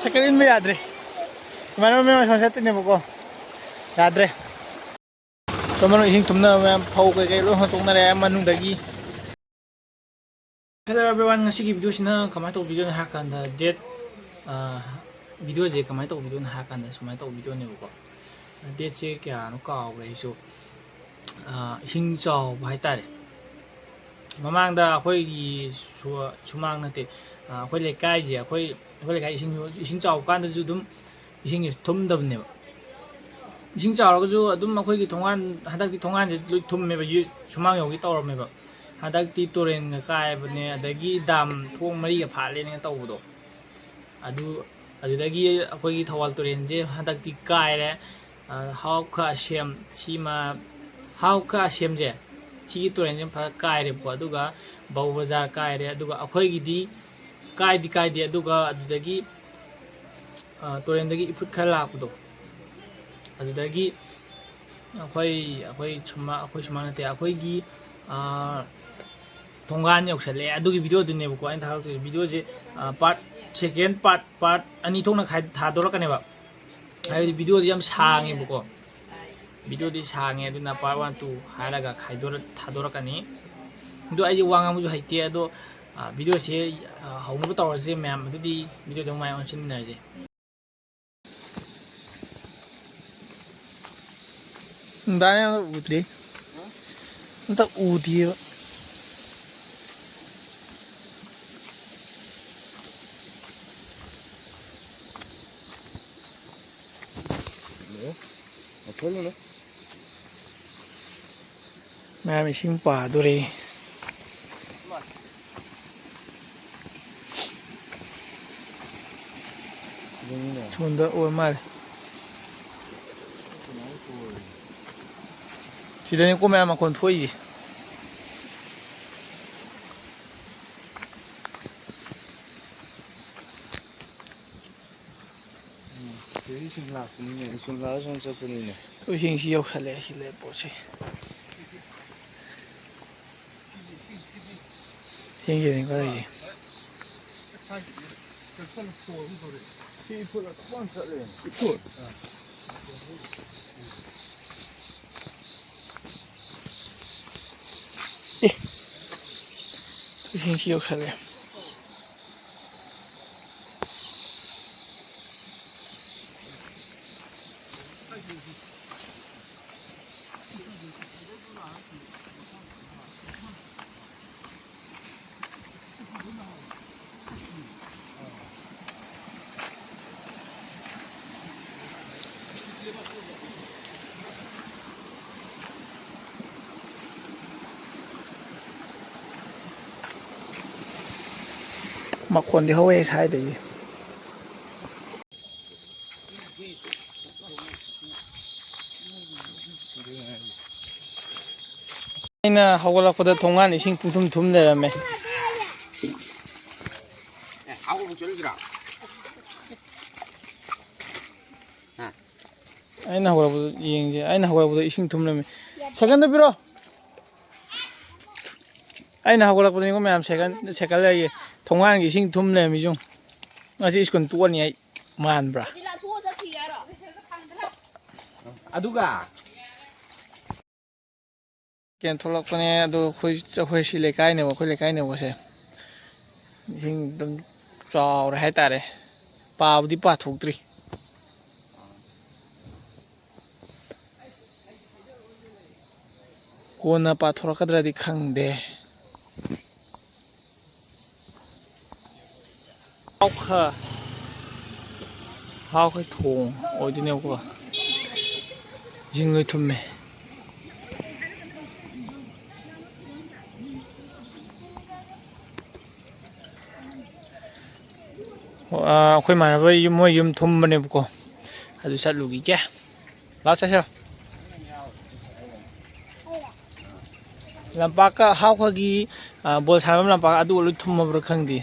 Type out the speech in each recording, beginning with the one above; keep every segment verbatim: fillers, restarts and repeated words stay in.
Cycle ꯏꯟꯕ ꯌꯥꯗ꯭ꯔꯦ꯫ ꯏꯃꯥꯟꯅꯕ ꯃꯌꯥꯝ ꯁꯣꯝ ꯆꯠꯇꯣꯏꯅꯦꯕꯀꯣ꯫ ꯌꯥꯗ꯭ꯔꯦ꯫ ꯁꯣꯝ ꯃꯅꯨꯡ ꯏꯁꯤꯡ ꯊꯨꯝꯅꯕ ꯃꯌꯥꯝ, ꯐꯧ ꯀꯩꯀꯩ ꯂꯣꯏ ꯍꯣꯟꯇꯣꯛꯅꯔꯦ ꯃꯅꯨꯡꯗꯒꯤ꯫ Hello everyone, ꯉꯁꯤꯒꯤ ꯚꯤꯗꯤꯑꯣꯁꯤꯅ ꯀꯃꯥꯏꯅ ꯇꯧꯕ ꯚꯤꯗꯤꯑꯣꯅꯣ ꯍꯥꯏꯔ ꯀꯥꯟꯗ, ꯗꯦꯠ, ꯑ, ꯚꯤꯗꯤꯑꯣꯁꯦ ꯀꯃꯥꯏꯅ ꯇꯧꯕ ꯚꯤꯗꯤꯑꯣꯅꯣ ꯍꯥꯏꯔ ꯀꯥꯟꯗ ꯁꯨꯃꯥꯏꯅ ꯇꯧꯕ ꯚꯤꯗꯤꯑꯣꯅꯦꯕꯀꯣ꯫ ꯗꯦꯠꯁꯦ ꯀꯌꯥꯅꯣ ꯀꯥꯎꯈ꯭ꯔꯦ ꯑꯩꯁꯨ꯫ ꯑ, ꯏꯁꯤꯡ ꯆꯥꯎꯕ ꯍꯥꯏꯇꯥꯔꯦ꯫ ꯃꯃꯥꯡꯗ ꯑꯩꯈꯣꯏꯒꯤ ꯁꯨ-, ꯁꯨꯃꯥꯡ ꯅꯠꯇꯦ, ꯑ, ꯑꯩꯈꯣꯏ ꯂꯩꯀꯥꯏꯁꯦ, ꯑꯩꯈꯣꯏ, ꯑꯩꯈꯣꯏ ꯂꯩꯀꯥꯏ ꯏꯁꯤꯡ, ꯏꯁꯤꯡ ꯆꯥꯎꯕ ꯀꯥꯟꯗꯁꯨ ꯑꯗꯨꯝ ꯏꯁꯤꯡꯁꯦ ꯊꯨꯝꯗꯕꯅꯦꯕ꯫ ꯏꯁꯤꯡ ꯆꯥꯎꯔꯒꯁꯨ ꯑꯗꯨꯝ ꯑꯩꯈꯣꯏꯒꯤ ꯊꯣꯡꯒꯥꯟ, ꯍꯟꯗꯛꯇꯤ ꯊꯣꯡꯒꯥꯟꯁꯦ ꯂꯣꯏ ꯊꯨꯝꯃꯦꯕ, ꯌꯨ-, ꯁꯨꯃꯥꯡ ꯌꯧꯒꯦ ꯇꯧꯔꯝꯃꯦꯕ꯫ ꯍꯟꯗꯛꯇꯤ ꯇꯨꯔꯦꯟꯒ ꯀꯥꯏꯕꯅꯦ, ꯑꯗꯒꯤ ꯗꯥꯝ ꯊꯣꯡ ꯃꯔꯤꯒ ꯐꯥꯠꯂꯦꯅ ꯇꯧꯕꯗꯣ, ꯑꯗꯨ, ꯑꯗꯨꯗꯒꯤ ꯑꯩꯈꯣꯏꯒꯤ ꯊꯧꯕꯥꯜ ꯇꯨꯔꯦꯟꯁꯦ ꯍꯟꯗꯛꯇꯤ ꯀꯥꯏꯔꯦ꯫ ꯑ, ꯍꯥꯎ ꯈꯔ ꯁꯦꯝ, ꯁꯤꯃ, ꯍꯥꯎ ꯈꯔ ꯁꯦꯝꯁꯦ, ꯁꯤꯒꯤ ꯇꯨꯔꯦꯟꯁꯦ ꯐꯖꯅ ꯀꯥꯏꯔꯦꯕꯀꯣ, ꯑꯗꯨꯒ ꯕꯧ ꯕꯖꯥꯔ ꯀꯥꯏꯔꯦ, ꯑꯗꯨꯒ ꯑꯩꯈꯣꯏꯒꯤꯗꯤ ꯀꯥꯏꯗꯤ ꯀꯥꯏꯗꯦ, ꯑꯗꯨꯒ ꯑꯗꯨꯗꯒꯤ, ꯑ, ꯇꯨꯔꯦꯟꯗꯒꯤ ꯏꯐꯨꯠ ꯈꯔ ꯂꯥꯛꯄꯗꯣ, ꯑꯗꯨꯗꯒꯤ ꯑꯩꯈꯣꯏ, ꯑꯩꯈꯣꯏ ꯁꯨꯃꯥꯡ, ꯑꯩꯈꯣꯏ ꯁꯨꯃꯥꯡ ꯅꯠꯇꯦ, ꯑꯩꯈꯣꯏꯒꯤ, ꯑ, ꯊꯣꯡꯒꯥꯟ ꯌꯧꯁꯜꯂꯛꯑꯦ꯫ ꯑꯗꯨꯒꯤ ꯚꯤꯗꯤꯑꯣꯗꯨꯅꯦꯕꯀꯣ ꯑꯩꯅ ꯊꯥꯒꯠꯂꯛꯇꯣꯏꯁꯦ꯫ ꯚꯤꯗꯤꯑꯣꯁꯦ, ꯑ, part second part, part ꯑꯅꯤ ꯊꯣꯛꯅ ꯈꯥꯏ-, ꯊꯥꯗꯣꯔꯛꯀꯅꯦꯕ꯫ ꯍꯥꯏꯕꯗꯤ ꯚꯤꯗꯤꯑꯣꯗꯤ ꯌꯥꯝ ꯁꯥꯡꯉꯦꯕꯀꯣ꯫ ꯚꯤꯗꯤꯑꯣꯗꯤ ꯁꯥꯡꯉꯦ, ꯑꯗꯨꯅ part one, two ꯍꯥꯏꯔꯒ ꯈꯥꯏꯗꯣꯔꯛ-, ꯊꯥꯗꯣꯔꯛꯀꯅꯤ꯫ ꯑꯗꯣ ꯑꯩꯁꯦ ꯋꯥ ꯉꯥꯡꯕꯁꯨ ꯍꯩꯇꯦ, ꯑꯗꯣ, ꯑ, ꯚꯤꯗꯤꯑꯣꯁꯦ, ꯑ, ꯍꯧꯅꯕ ꯇꯧꯔꯁꯦ ꯃꯌꯥꯝ꯫ ꯑꯗꯨꯗꯤ ꯚꯤꯗꯤꯑꯣꯗ ꯑꯃꯨꯛ ꯃꯥꯏ ꯑꯣꯟꯁꯤꯟꯃꯤꯟꯅꯔꯁꯦ꯫ ꯅꯨꯡꯗꯥꯡ ꯑꯝꯇ ꯎꯗ꯭ꯔꯤ꯫ ꯑꯝꯇ ꯎꯗꯤꯌꯦꯕ꯫ ꯃꯌꯥꯝ ꯏꯁꯤꯡ ꯄꯥꯗꯣꯔꯦ꯫ ꯁꯣꯝꯗ ꯑꯣꯏ ꯃꯥꯜꯂꯦ꯫ ꯁꯤꯗꯅꯤꯀꯣ ꯃꯌꯥꯝ ꯃꯈꯣꯟ ꯊꯣꯛꯏꯁꯦ꯫ ꯎꯝ, ꯁꯤꯗꯒꯤ ꯁꯨꯝ ꯂꯥꯛꯄꯅꯤꯅꯦ, ꯁꯨꯝ ꯂꯥꯛꯑ ꯁꯨꯝ ꯆꯠꯄꯅꯤꯅꯦ꯫ ꯏꯁꯤꯡꯁꯤ ꯌꯧꯁꯜꯂꯛꯑꯦ ꯁꯤ ꯂꯩ ꯄꯣꯠꯁꯦ꯫ ꯏꯁꯤꯡꯁꯤꯅꯤꯀꯣ ꯂꯩꯁꯦ꯫ ꯑꯦ, ꯏꯁꯤꯡꯁꯤ ꯌꯧꯁꯜꯂꯦ꯫ ꯃꯈꯣꯟꯗꯤ ꯍꯧꯋꯦ ꯁ꯭ꯋꯥꯏꯗꯒꯤ꯫ ꯑꯩꯅ ꯍꯧꯒꯠꯂꯛꯄꯗ ꯊꯣꯡꯒꯥꯟ ꯏꯁꯤꯡ ꯄꯨꯡꯊꯨꯝ ꯊꯨꯝ ꯂꯩꯔꯝꯃꯦ꯫ ꯑꯩꯅ ꯍꯧꯒꯠꯂꯛꯄꯗ ꯌꯦꯡꯁꯦ, ꯑꯩꯅ ꯍꯧꯒꯠꯂꯛꯄꯗ ꯏꯁꯤꯡ ꯊꯨꯝ ꯂꯩꯔꯝꯃꯦ꯫ ꯁꯥꯏꯀꯜꯗꯣ ꯄꯤꯔꯣ꯫ ꯑꯩꯅ ꯍꯧꯒꯠꯂꯛꯄꯗꯅꯤꯀꯣ ꯃꯌꯥꯝ, ꯁꯥꯏꯀꯜ, ꯁꯥꯏꯀꯜ ꯂꯩꯌꯦ, ꯊꯣꯡꯒꯥꯟꯒꯤ ꯏꯁꯤꯡ ꯊꯨꯝ ꯂꯩꯔꯝꯃꯤ ꯌꯦꯡꯉꯨ꯫ ꯉꯁꯤ ꯁ꯭ꯀꯨꯜ ꯇꯣꯛꯑꯅꯤ ꯑꯩ, ꯃꯥꯟꯕ꯭ꯔꯥ? ꯑꯗꯨꯒ ꯀꯩꯅꯣ ꯊꯣꯛꯂꯛꯄꯅꯦ ꯑꯗꯣ ꯑꯩꯈꯣꯏ, ꯑꯩꯈꯣꯏ ꯁꯤ ꯂꯩꯀꯥꯏꯅꯦꯕ, ꯑꯩꯈꯣꯏ ꯂꯩꯀꯥꯏꯅꯦꯕꯁꯦ꯫ ꯏꯁꯤꯡ ꯑꯗꯨꯝ ꯆꯥꯎꯔꯦ ꯍꯥꯏꯇꯥꯔꯦ꯫ ꯄꯥꯕꯨꯗꯤ ꯄꯥꯊꯣꯛꯇ꯭ꯔꯤ꯫ ꯀꯣꯟꯅ ꯄꯥꯊꯣꯔꯛꯀꯗ꯭ꯔꯗꯤ ꯈꯪꯗꯦ꯫ ꯍꯥꯎꯈ, ꯍꯥꯎꯈ ꯊꯣꯡ ꯑꯣꯏꯗꯣꯏꯅꯦꯕꯀꯣ꯫ ꯏꯁꯤꯡ ꯂꯣꯏ ꯊꯨꯝꯃꯦ꯫ ꯑꯣ, ꯑꯥ, ꯑꯩꯈꯣꯏ ꯏꯃꯥꯟꯅꯕ ꯌꯨꯝ, ꯃꯣꯏ ꯌꯨꯝ ꯊꯨꯝꯕꯅꯦꯕꯀꯣ꯫ ꯑꯗꯨ ꯆꯠꯂꯨꯈꯤꯒꯦ꯫ ꯂꯥꯛꯑꯣ ꯆꯠꯁꯤꯔꯣ꯫ ꯂꯝꯄꯥꯛꯀ ꯍꯥꯎꯈꯒꯤ, ꯑ, ꯕꯣꯜ ꯁꯥꯟꯅꯐꯝ ꯂꯝꯄꯥꯛ ꯑꯗꯨ ꯂꯣꯏ ꯊꯨꯝꯃꯕ꯭ꯔꯥ ꯈꯪꯗꯦ꯫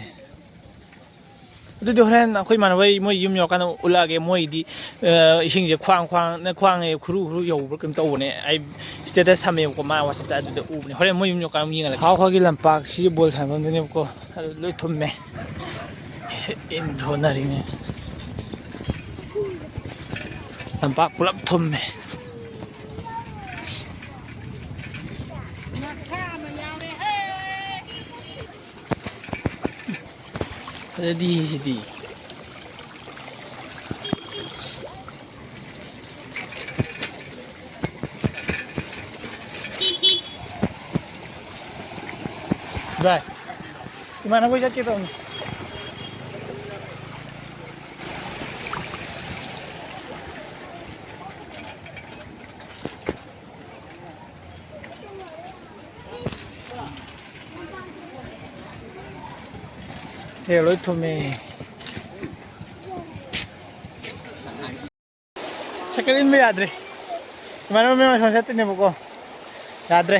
ꯑꯗꯨꯗꯤ ꯍꯣꯔꯦꯟ ꯑꯩꯈꯣꯏ ꯏꯃꯥꯟꯅꯕ ꯃꯣꯏ ꯌꯨꯝ ꯌꯧꯔꯀꯥꯟꯗ ꯎꯠꯂꯛꯑꯒꯦ꯫ ꯃꯣꯏꯗꯤ, ꯑ, ꯏꯁꯤꯡꯁꯦ ꯈ꯭ꯋꯥꯡ ꯈ꯭ꯋꯥꯡ, ꯈ꯭ꯋꯥꯡ ꯈꯨꯔꯨ ꯈꯨꯔꯨ ꯌꯧꯕ꯭ꯔꯥ ꯀꯩꯅꯣ ꯇꯧꯕꯅꯦ꯫ ꯑꯩ status ꯊꯝꯃꯦꯕꯀꯣ, ꯃꯥ WhatsApp-ꯇ, ꯑꯗꯨꯗ ꯎꯕꯅꯦ꯫ ꯍꯣꯔꯦꯟ ꯃꯣꯏ ꯌꯨꯝ ꯌꯧꯔꯀꯥꯟꯗ ꯑꯃꯨꯛ ꯌꯦꯡꯍꯜꯂꯛꯀꯦ꯫ ꯍꯥꯎꯈꯒꯤ ꯂꯝꯄꯥꯛꯁꯤ ꯕꯣꯜ ꯁꯥꯟꯅꯐꯝꯗꯨꯅꯦꯕꯀꯣ꯫ ꯑꯗꯨ ꯂꯣꯏ ꯊꯨꯝꯃꯦ꯫ ꯏꯟꯊꯣꯛꯅꯔꯤꯅꯦ꯫ ꯂꯝꯄꯥꯛ ꯄꯨꯂꯞ ꯊꯨꯝꯃꯦ꯫ ꯐꯖꯗꯤ ꯁꯤꯗꯤ꯫ ꯚꯥꯏ, ꯏꯃꯥꯟꯅꯕ ꯍꯣꯏ ꯆꯠꯀꯦ ꯇꯧꯅꯤ꯫ ꯑꯦ, ꯂꯣꯏ ꯊꯨꯝꯃꯦ꯫ ꯁꯥꯏꯀꯜ ꯏꯟꯕ ꯌꯥꯗ꯭ꯔꯦ꯫ ꯏꯃꯥꯟꯅꯕ ꯃꯌꯥꯝ ꯁꯣꯝ ꯆꯠꯇꯣꯏꯅꯦꯕꯀꯣ꯫ ꯌꯥꯗ꯭ꯔꯦ꯫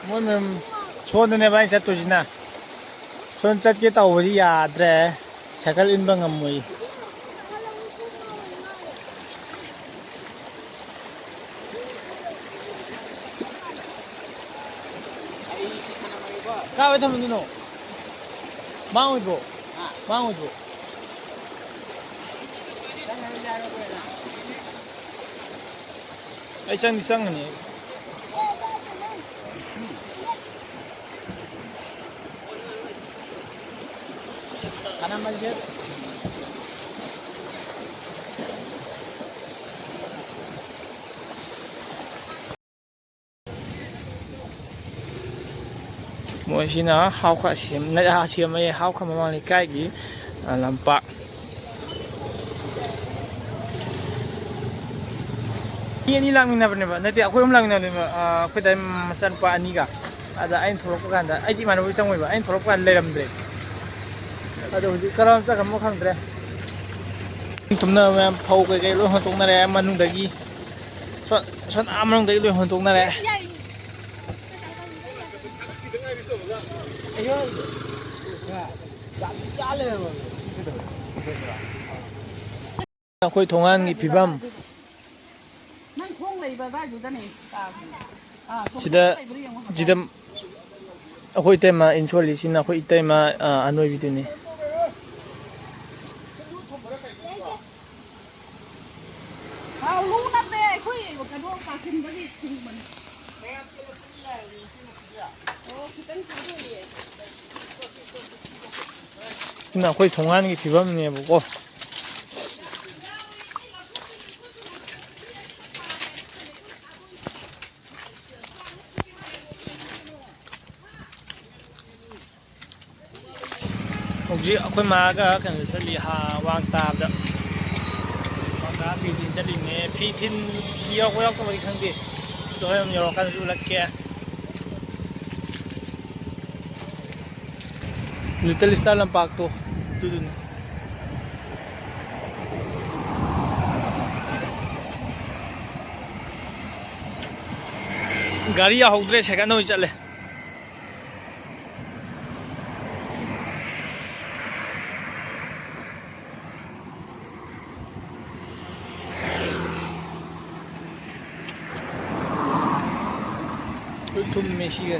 ꯃꯣꯏ ꯃꯌꯥꯝ ꯁꯣꯝꯗꯅꯦꯕ ꯑꯩꯅ ꯆꯠꯇꯣꯏꯁꯤꯅ꯫ ꯁꯣꯝ ꯆꯠꯀꯦ ꯇꯧꯕꯗꯤ ꯌꯥꯗ꯭ꯔꯦ꯫ ꯁꯥꯏꯀꯜ ꯏꯟꯕ ꯉꯝꯃꯣꯏ꯫ ꯀꯥꯏꯋꯥꯏ ꯊꯝꯃꯝꯗꯣꯏꯅꯣ? ꯃꯥꯡꯉꯣꯏꯗ꯭ꯔꯣ? ꯃꯥꯡꯉꯣꯏꯗ꯭ꯔꯣ? ꯑꯩ ꯆꯪꯗꯤ ꯆꯪꯒꯅꯤ꯫ ꯃꯣꯏꯁꯤꯅ ꯍꯥꯎꯈ ꯁꯦꯝ-, ꯅꯠꯇꯦ, ꯁꯦꯝꯃꯌꯦ, ꯍꯥꯎꯈ ꯃꯃꯥꯡ ꯂꯩꯀꯥꯏꯒꯤ, ꯑ, ꯂꯝꯄꯥꯛ꯫ ꯃꯤ ꯑꯅꯤ ꯂꯥꯛꯃꯤꯟꯅꯕꯅꯦꯕ, ꯅꯠꯇꯦ, ꯑꯩꯈꯣꯏ ꯑꯍꯨꯝ ꯂꯥꯛꯃꯤꯟꯅꯕꯅꯦꯕ, ꯑ, ꯑꯩꯈꯣꯏ ꯗꯥꯏ ꯃꯆꯥꯅꯨꯄꯥ ꯑꯅꯤꯒ꯫ ꯑꯗ ꯑꯩꯅ ꯊꯣꯛꯂꯛꯄ ꯀꯥꯟꯗ, ꯑꯩꯗꯤ ꯏꯃꯥꯟꯅꯕꯒꯤ ꯆꯪꯉꯣꯏꯕ, ꯑꯩꯅ ꯊꯣꯛꯂꯛꯄ ꯀꯥꯟꯗ ꯂꯩꯔꯝꯗ꯭ꯔꯦ꯫ ꯑꯗꯣ ꯍꯧꯖꯤꯛ ꯀꯔꯝ ꯆꯠꯈ꯭ꯔꯕꯅꯣ ꯈꯪꯗ꯭ꯔꯦ꯫ ꯇꯨꯝꯅꯕ ꯃꯌꯥꯝ ꯐꯧ ꯀꯩꯀꯩ ꯂꯣꯏ ꯍꯣꯟꯇꯣꯛꯅꯔꯦ ꯃꯅꯨꯡꯗꯒꯤ꯫ ꯁꯣ-, ꯁꯣꯝ ꯑꯥ ꯃꯅꯨꯡꯗꯒꯤ ꯂꯣꯏ ꯍꯣꯟꯇꯣꯛꯅꯔꯦ꯫ ꯑꯩꯈꯣꯏ ꯊꯣꯡꯒꯥꯟꯒꯤ ꯐꯤꯕꯝ꯫ ꯑꯗꯥꯏꯗꯨꯗꯅꯦ ꯇꯥꯕꯅꯦ꯫ ꯑꯥ, ꯁꯣꯝꯗ ꯁꯤꯗ, ꯂꯩꯕ꯭ꯔꯥ ꯌꯦꯡꯉꯣ ꯍꯥꯏꯕ꯫ ꯁꯤꯗ ꯑꯩꯈꯣꯏ ꯏꯇꯩꯃ ꯏꯟꯁꯣꯜꯂꯤꯁꯤꯅ ꯑꯩꯈꯣꯏ ꯏꯇꯩꯃ, ꯑ, ꯑꯅꯣꯏꯕꯤꯗꯨꯅꯤ꯫ ꯑꯥꯎ, ꯂꯨ ꯅꯠꯇꯦ, ꯑꯩꯈꯣꯏ ꯀꯩꯅꯣ ꯀꯥꯆꯤꯟꯗꯒꯤ ꯊꯤꯡꯕꯅꯦ꯫ ꯑꯣ, ꯈꯤꯇꯪ ꯊꯥꯗꯣꯛꯑꯦ꯫ ꯁꯤꯅ ꯑꯩꯈꯣꯏ ꯊꯣꯡꯒꯥꯟꯒꯤ ꯐꯤꯕꯝꯅꯦꯕꯀꯣ꯫ ꯍꯧꯖꯤꯛ ꯑꯩꯈꯣꯏ ꯃꯥꯒ ꯀꯩꯅꯣꯗ ꯆꯠꯂꯤ, ꯍꯥ, ꯋꯥꯡ ꯇꯥꯕꯗ꯫ ꯋꯥꯡ ꯇꯥꯕ ꯐꯤ ꯊꯤꯟ ꯆꯠꯂꯤꯅꯦ꯫ ꯐꯤ ꯊꯤꯟ, ꯐꯤ ꯌꯥꯎꯕ ꯌꯥꯎꯗꯕꯗꯤ ꯈꯪꯗꯦ꯫ ꯑꯗꯣ ꯍꯣꯔꯦꯟ ꯌꯧꯔꯀꯥꯟꯗꯁꯨ ꯎꯠꯂꯛꯀꯦ꯫ Little star ꯂꯝꯄꯥꯛꯇꯣ ꯑꯗꯨꯗꯨꯅꯤ꯫ ꯒꯥꯔꯤ ꯌꯥꯍꯧꯗ꯭ꯔꯦ, ꯁꯥꯏꯀꯜꯗ ꯑꯣꯏꯅ ꯆꯠꯂꯦ꯫ ꯂꯣꯏ ꯊꯨꯝꯃꯦ ꯁꯤꯒ꯫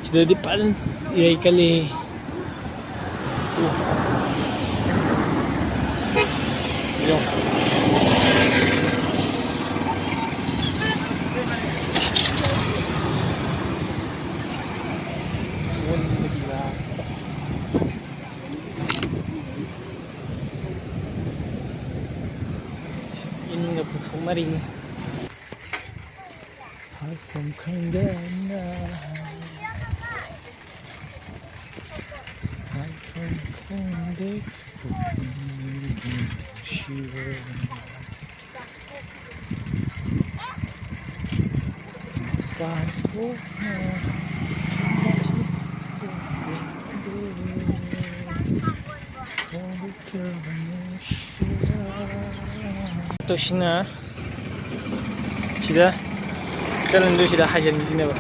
ꯁꯤꯗꯗꯤ ꯐꯖꯅ ꯏꯔꯩ ꯀꯜꯂꯤ꯫ ꯌꯦꯡꯉꯣ꯫ ꯏꯟꯒ ꯄꯨꯊꯣꯛꯅꯔꯤ꯫ ꯍꯥꯏꯐꯝ ꯈꯪꯗꯅ, ꯍꯥꯏꯐꯝ ꯈꯪꯗꯦ ꯄꯨꯛꯅꯤꯡ ꯅꯨꯡꯁꯤꯕ꯫ ꯃꯄꯥꯟ ꯊꯣꯛꯅ ꯇꯧꯁꯤꯅ ꯁꯤꯗ ꯆꯠꯂꯝꯗꯣꯏ, ꯁꯤꯗ ꯍꯥꯏꯖꯤꯟꯈꯤꯅꯦꯕ꯫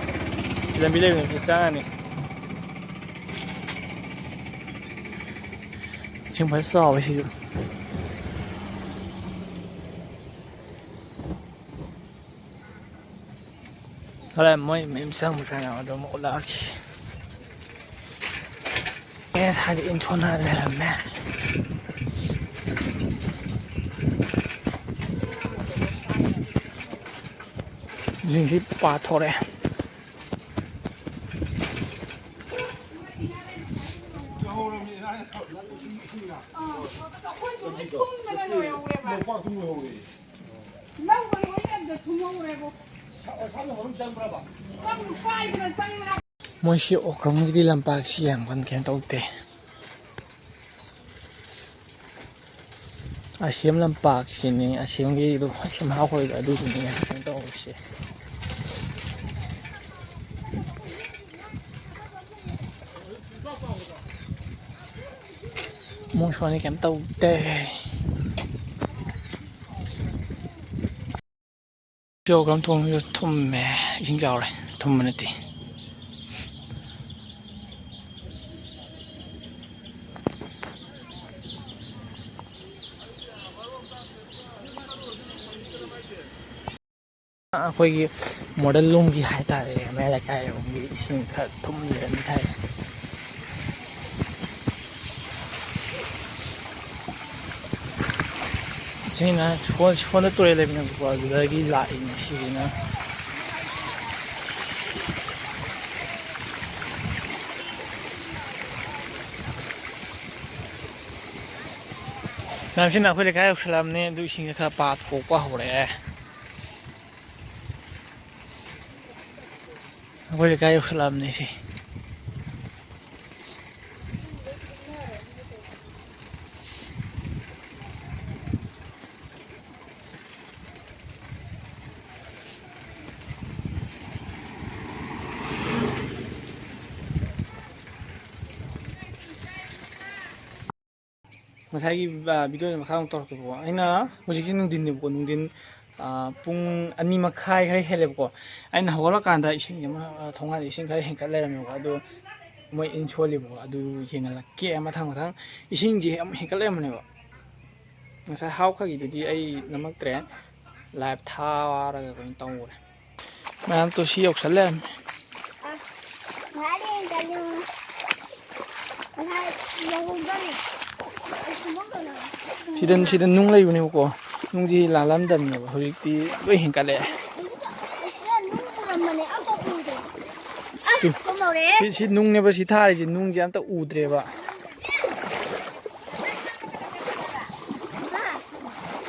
ꯂꯝꯕꯤ ꯂꯩꯕꯅꯤ, ꯁꯤꯗ ꯆꯪꯉꯅꯤ꯫ ꯏꯁꯤꯡ ꯐꯖꯅ ꯆꯥꯎꯋꯦ ꯁꯤꯁꯨ꯫ ꯍꯣꯔꯦꯟ ꯃꯣꯏ ꯃꯌꯨꯝ ꯆꯪꯕ ꯀꯥꯟꯗ ꯑꯗꯨꯝ ꯎꯠꯂꯛꯑꯒꯦ꯫ ꯑꯦ, ꯍꯥꯏꯗꯤ ꯏꯟꯊꯣꯛꯅ ꯂꯩꯔꯝꯃꯦ꯫ ꯁꯤꯡꯁꯤ ꯄꯥꯊꯣꯔꯛꯑꯦ꯫ ꯑꯩꯈꯣꯏꯁꯨ ꯂꯣꯏ ꯊꯨꯝꯗꯅ ꯂꯣꯏꯍꯧꯔꯦꯕ꯫ ꯂꯧꯕ ꯂꯣꯏꯅ ꯑꯝꯇ ꯊꯨꯝꯍꯧꯔꯦꯕꯣ꯫ ꯆꯪꯕ꯭ꯔꯕ? ꯆꯪ-, ꯀꯥꯏꯗꯅ ꯆꯪꯕ꯭ꯔꯥ? ꯃꯣꯏꯁꯤ ꯑꯣꯀ꯭ꯔꯝꯒꯤꯗꯤ ꯂꯝꯄꯥꯛꯁꯤ ꯌꯥꯝ ꯀꯟꯅ ꯀꯩꯅꯣ ꯇꯧꯗꯦ꯫ ꯑꯁꯦꯝ ꯂꯝꯄꯥꯛꯁꯤꯅꯤ, ꯑꯁꯦꯝꯒꯤꯗꯣ, ꯑꯁꯦꯝ ꯍꯥꯞꯈꯣꯏꯗꯣ ꯑꯗꯨꯗꯨꯅꯤ ꯌꯥꯝ ꯀꯩꯅꯣ ꯇꯧꯔꯤꯁꯦ꯫ ꯃꯣꯏ ꯁꯣꯝꯗꯤ ꯀꯩꯝ ꯇꯧꯗꯦ꯫ ꯀꯤꯂꯣꯒ꯭ꯔꯥꯝ ꯊꯣꯡꯉꯁꯨ ꯊꯨꯝꯃꯦ, ꯏꯁꯤꯡ ꯆꯥꯎꯔꯦ, ꯊꯨꯝꯕ ꯅꯠꯇꯦ꯫ ꯑꯩꯈꯣꯏꯒꯤ ꯃꯣꯗꯦꯜ ꯂꯣꯝꯒꯤ ꯍꯥꯏꯇꯥꯔꯦ, ꯃꯌꯥꯏ ꯂꯩꯀꯥꯏꯔꯣꯝꯒꯤ ꯏꯁꯤꯡ ꯈꯔ ꯊꯨꯝ ꯂꯩꯔꯝꯃꯤ ꯍꯥꯏ꯫ ꯁꯤꯅ ꯁꯣ-, ꯁꯣꯟꯗ ꯇꯨꯔꯦꯜ ꯂꯩꯕꯅꯦꯕꯀꯣ, ꯑꯗꯨꯗꯒꯤ ꯂꯥꯛꯏꯅꯦ ꯁꯤꯁꯤꯅ꯫ ꯃꯌꯥꯝꯁꯤꯅ ꯑꯩꯈꯣꯏ ꯂꯩꯀꯥꯏ ꯌꯧꯁꯜꯂꯛꯑꯕꯅꯦ, ꯑꯗꯨ ꯏꯁꯤꯡꯁꯦ ꯈꯔ ꯄꯥꯊꯣꯛꯄ ꯍꯧꯔꯛꯑꯦ꯫ ꯑꯩꯈꯣꯏ ꯂꯩꯀꯥꯏ ꯌꯧꯁꯜꯂꯛꯑꯕꯅꯦ ꯁꯤ꯫ ꯉꯁꯥꯏꯒꯤ, ꯑ, ꯚꯤꯗꯤꯑꯣꯗ ꯃꯈꯥ ꯑꯃꯨꯛ ꯇꯧꯔꯛꯀꯦꯕꯀꯣ꯫ ꯑꯩꯅ ꯍꯧꯖꯤꯛꯁꯦ ꯅꯨꯡꯊꯤꯟꯅꯦꯕꯀꯣ, ꯅꯨꯡꯊꯤꯟ, ꯑ, ꯄꯨꯡ ꯑꯅꯤ ꯃꯈꯥꯏ ꯈꯔ ꯍꯦꯜꯂꯦꯕꯀꯣ꯫ ꯑꯩꯅ ꯍꯧꯒꯠꯂꯀꯥꯟꯗ ꯏꯁꯤꯡꯁꯦ ꯑꯃ, ꯑ, ꯊꯣꯡꯒꯥꯟꯗ ꯏꯁꯤꯡ ꯈꯔ ꯍꯦꯟꯀꯠ ꯂꯩꯔꯝꯃꯦꯕꯀꯣ꯫ ꯑꯗꯣ ꯃꯣꯏ ꯏꯟ ꯁꯣꯜꯂꯤꯕꯀꯣ, ꯑꯗꯨ ꯌꯦꯡꯍꯜꯂꯛꯀꯦ꯫ ꯃꯊꯪ ꯃꯊꯪ ꯏꯁꯤꯡꯁꯦ ꯑꯃꯨꯛ ꯍꯦꯟꯀꯠ ꯂꯩꯔꯝꯕꯅꯦꯕ꯫ ꯉꯁꯥꯏ ꯍꯥꯎꯈꯤꯗꯨꯗꯤ ꯑꯩ ꯅꯝꯃꯛꯇ꯭ꯔꯦ, ꯂꯥꯏꯚ ꯊꯥꯔꯒ ꯀꯩꯅꯣ ꯇꯧꯈ꯭ꯔꯦ꯫ ꯃꯌꯥꯝ ꯇꯣꯁꯤ ꯌꯧꯁꯜ ꯂꯩꯔꯝꯃꯦ꯫ ꯑꯁ, ꯉꯁꯥꯏꯗꯩ ꯑꯩꯅ ꯆꯠꯂꯤꯉꯣ꯫ ꯉꯁꯥꯏ ꯌꯧꯍꯧꯗ꯭ꯔꯅꯦ꯫ ꯁꯤꯗ, ꯁꯤꯗ ꯅꯨꯡ ꯂꯩꯕꯅꯦꯕꯀꯣ, ꯅꯨꯡꯁꯤ ꯂꯥꯜꯂꯝꯗꯕꯅꯦꯕ, ꯍꯧꯖꯤꯛꯇꯤ ꯂꯣꯏ ꯍꯦꯟꯀꯠꯂꯛꯑꯦ꯫ ꯁꯤꯗ ꯅꯨꯡ ꯎꯔꯝꯕꯅꯦ, ꯑꯝꯇ ꯎꯗꯦ꯫ ꯑꯁ, ꯁꯤ, ꯀꯝꯗꯧꯔꯦ? ꯁꯤ, ꯁꯤ ꯅꯨꯡꯅꯦꯕ, ꯁꯤ ꯊꯥꯔꯤꯁꯦ, ꯅꯨꯡꯁꯦ ꯑꯝꯇ ꯎꯗ꯭ꯔꯦꯕ꯫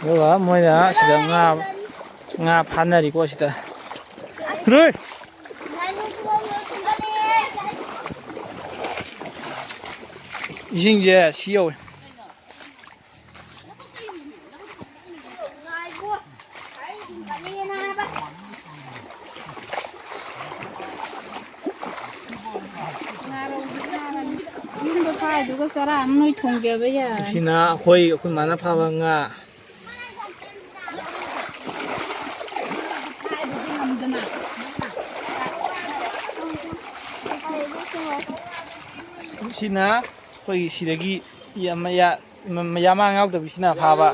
ꯑꯗꯨꯒ ꯃꯣꯏꯅ ꯁꯤꯗ ꯉꯥ, ꯉꯥ ꯐꯥꯅꯔꯤꯀꯣ ꯁꯤꯗ꯫ ꯔꯣꯏ! ꯏꯁꯤꯡꯁꯦ ꯁꯤ ꯌꯧꯋꯦ꯫ ꯌꯨꯝꯗ ꯐꯥꯏꯗꯨꯒ ꯆꯔꯥ ꯑꯃ ꯅꯣꯏ ꯊꯣꯡꯖꯕ ꯌꯥꯔꯅꯤ꯫ ꯁꯤꯅ ꯑꯩꯈꯣꯏ, ꯑꯩꯈꯣꯏ ꯃꯥꯅ ꯐꯥꯕ ꯉꯥ꯫ ꯁꯤꯅ ꯑꯩꯈꯣꯏꯒꯤ ꯁꯤꯗꯒꯤ ꯌꯥꯝ ꯃꯌꯥ-, ꯃ-, ꯃꯌꯥ ꯃꯥꯡ ꯌꯥꯎꯗꯕꯤꯁꯤꯅ ꯐꯥꯕ꯫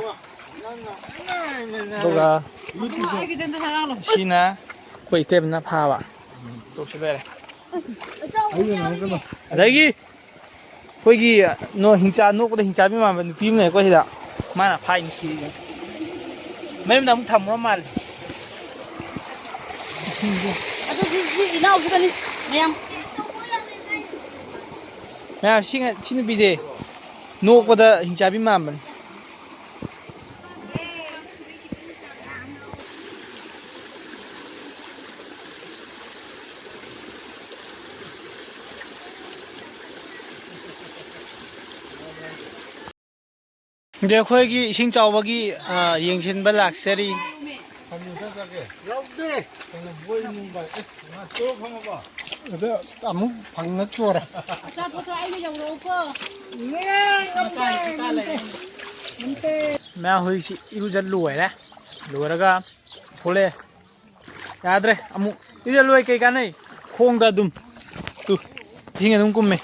ꯑꯗꯨꯒ ꯁꯤꯅ ꯑꯩꯈꯣꯏ ꯏꯇꯩꯃꯅ ꯐꯥꯕ꯫ ꯇꯣꯛꯁꯤ ꯂꯩꯔꯦ꯫ ꯑꯗꯒꯤ ꯑꯩꯈꯣꯏꯒꯤ ꯅꯣ-, ꯍꯤꯡꯆꯥ-, ꯅꯣꯛꯄꯗ ꯍꯤꯡꯆꯥꯕꯤ ꯃꯥꯟꯕ ꯅꯨꯄꯤ ꯑꯃ ꯂꯩꯀꯣ ꯁꯤꯗ꯫ ꯃꯥꯅ ꯐꯥꯏꯅꯤ ꯁꯤꯔꯤꯁꯦ꯫ ꯃꯌꯨꯝꯗ ꯑꯃꯨꯛ ꯊꯝꯃꯨꯔ ꯃꯥꯜꯂꯦ꯫ ꯑꯗꯨ ꯁꯤ, ꯁꯤ ꯏꯅꯥꯎꯁꯤꯗꯅꯤ ꯃꯌꯥꯝ꯫ ꯃꯌꯥꯝ ꯁꯤ ꯉ-, ꯁꯤ ꯅꯨꯄꯤꯁꯦ ꯅꯣꯛꯄꯗ ꯍꯤꯡꯆꯥꯕꯤ ꯃꯥꯟꯕꯅꯤ꯫ ꯑꯗ ꯑꯩꯈꯣꯏꯒꯤ ꯏꯁꯤꯡ ꯆꯥꯎꯕꯒꯤ, ꯑ, ꯌꯦꯡꯁꯤꯟꯕ ꯂꯥꯛꯆꯔꯤ꯫ ꯌꯥꯎꯗꯦ꯫ ꯀꯩꯅꯣ ꯕꯣꯏ ꯅꯨꯡ ꯕꯥꯏ-, ꯑꯁ, ꯉꯥ ꯆꯣꯞ ꯐꯪꯉꯕꯣ? ꯑꯗ ꯑꯃꯨꯛ ꯐꯪꯉ ꯆꯣꯔꯦ꯫ ꯑꯆꯥꯄꯣꯠꯇꯣ ꯑꯩꯒ ꯌꯧꯔꯛꯎꯀꯣ꯫ ꯃꯆꯥ ꯅꯨꯄꯤ ꯇꯥ ꯂꯩꯔꯦ꯫ ꯃꯌꯥ ꯍꯨꯏꯁꯤ ꯏꯔꯨꯖ ꯂꯣꯏꯔꯦ꯫ ꯂꯣꯏꯔꯒ ꯊꯣꯛꯂꯛꯑꯦ꯫ ꯌꯥꯗ꯭ꯔꯦ ꯑꯃꯨꯛ꯫ ꯏꯔꯨꯖ ꯂꯣꯏ ꯀꯩ ꯀꯥꯟꯅꯩ? ꯈꯣꯡꯗ ꯑꯗꯨꯝ꯫ ꯇꯨ꯫ ꯏꯁꯤꯡ ꯑꯗꯨꯝ ꯀꯨꯝꯃꯦ꯫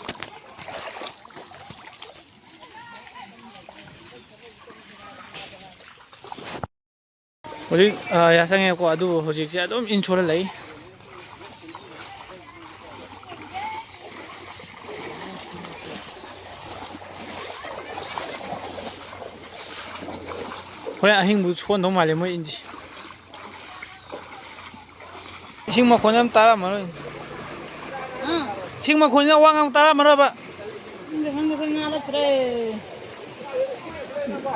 ꯍꯧꯖꯤꯛ, ꯑ, ꯌꯥꯆꯪꯉꯦꯀꯣ, ꯑꯗꯨꯕꯨ ꯍꯧꯖꯤꯛꯁꯦ ꯑꯗꯨꯝ ꯏꯟ ꯁꯣꯜꯂ ꯂꯩ꯫ ꯍꯣꯔꯦꯟ ꯑꯍꯤꯡꯕꯨ ꯁꯣꯟꯗꯧ ꯃꯥꯜꯂꯦ ꯃꯣꯏ ꯏꯟꯁꯤ꯫ ꯏꯁꯤꯡ ꯃꯈꯣꯟ ꯌꯥꯝ ꯇꯥꯔꯝꯃꯔꯣꯏ꯫ ꯑꯥ꯫ ꯏꯁꯤꯡ ꯃꯈꯣꯟꯁꯤꯅ ꯋꯥ ꯉꯥꯡ ꯇꯥꯔꯝꯃꯔꯣꯏꯕ꯫ ꯈꯪꯗꯦ, ꯈꯪꯗꯦ, ꯑꯩꯈꯣꯏ ꯉꯥ ꯂꯛꯇ꯭ꯔꯦ꯫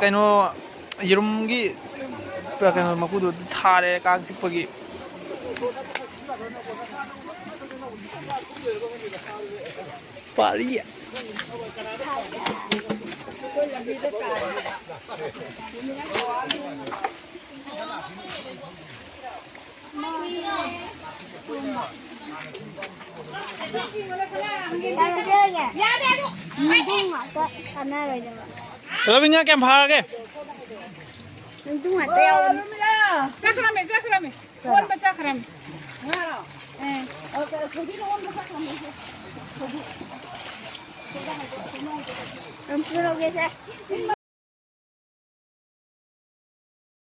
ꯀꯩꯅꯣ, ꯌꯦꯔꯨꯝꯒꯤ ꯀꯩꯅꯣ ꯃꯀꯨꯗꯣ ꯊꯥꯔꯦ ꯀꯥꯡ ꯆꯤꯛꯄꯒꯤ꯫ ꯄꯥꯔꯤ꯫ ꯌꯥꯗꯦ, ꯑꯗꯨ꯫ ꯅꯨꯡꯗꯨ ꯉꯥꯛꯇ ꯀꯥꯟꯅꯔꯣꯏꯗꯕ꯫ ꯔꯕꯤꯅꯥ, ꯀꯌꯥꯝ ꯐꯥꯔꯒꯦ? ꯅꯨꯡꯗꯨ ꯉꯥꯛꯇ ꯌꯥꯎꯕꯅꯤ꯫ ꯆꯠꯈ꯭ꯔꯃꯦ, ꯆꯠꯈ꯭ꯔꯃꯦ꯫ ꯑꯣꯟꯕ ꯆꯠꯈ꯭ꯔꯃꯦ꯫ ꯑꯦ꯫ ꯑꯗꯨꯝ ꯄꯨꯔꯛꯑꯒꯦꯁꯦ꯫